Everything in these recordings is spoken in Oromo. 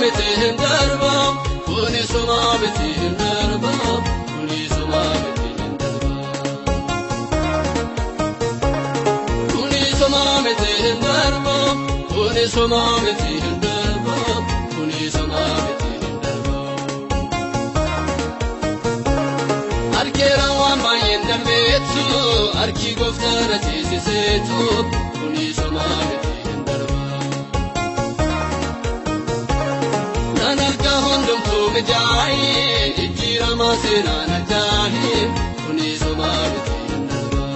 miti hin darba, kuni soma miti hin darba, kuni soma miti hin darba. Kuni soma miti hin darba, kuni soma miti hin darba, kuni soma miti hin darba. Arkeera waan baay'een darbeetu, harki gooftaan achiisiseetu, kuni soma miti hin darba. Nan arga hundumtuu mijaa'ee, jijjiirama seenaan ajaa'ee, kuni soma miti hin darba.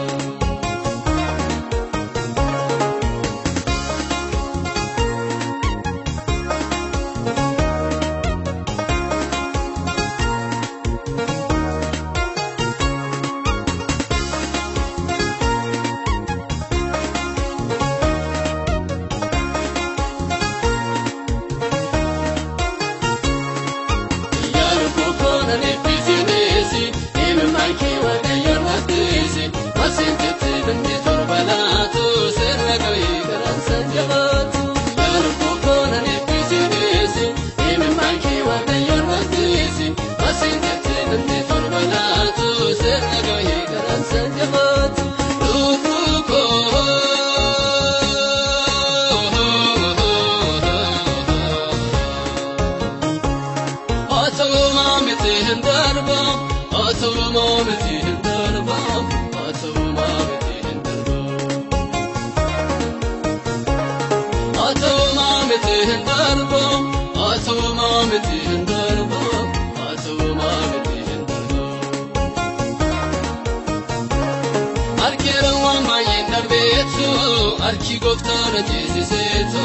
Harki gooftaan achiisiseetu,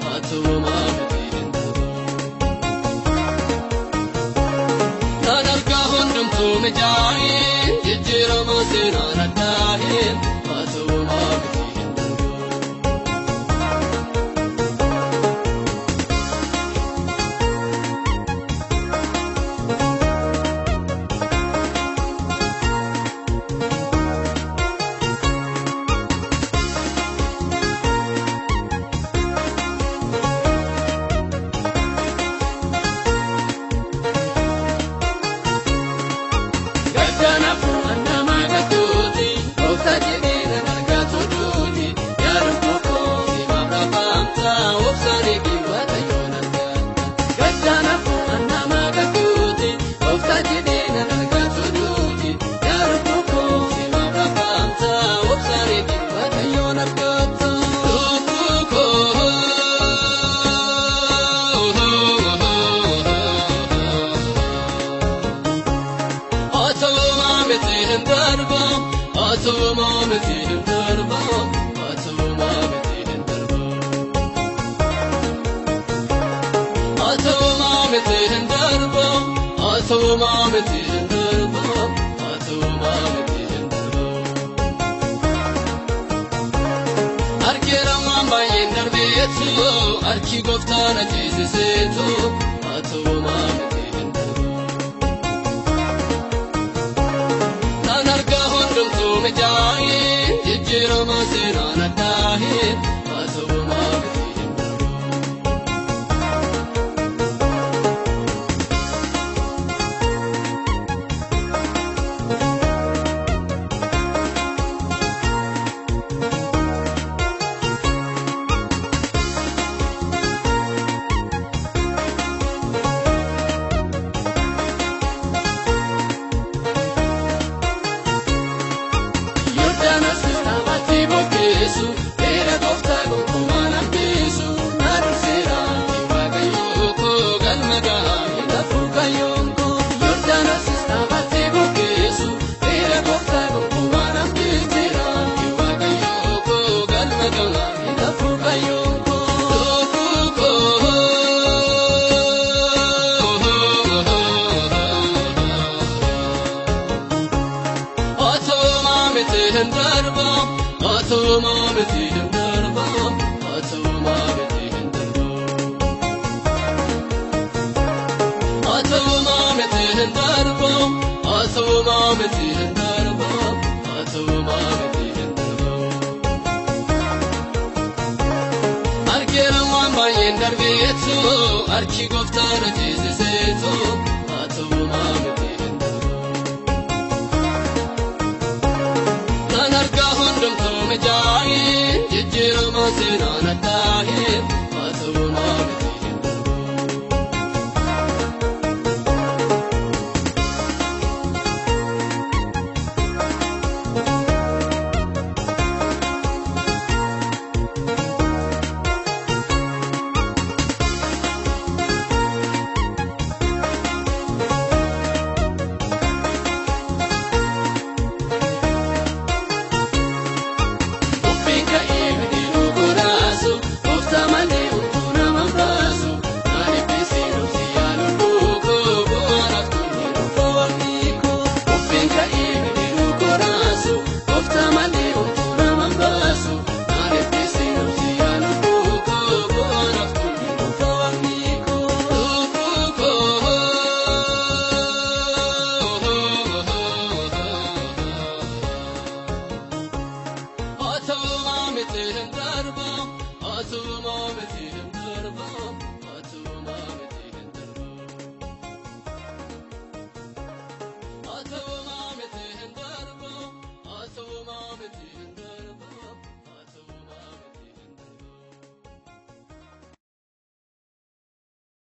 haa ta'u miti hin darba. Nan arga hundumtuu mijaa'ee, jijjiirama seenaan addaa'ee, haa ta'u miti hin darba. Harki gooftaan achiisiseetu, haa ta'u miti hin darba. Nan arga hundumtuu mijaa'ee, jijjiirama seenaan addaa'ee, haa ta'u miti hin darba. Ka'eetu harki gooftaan ceesiseetu haa ta'u maamiti hin darbu. Nan argaa hundumtuu mijaa'ee jijjiirama seenaan addaa'ee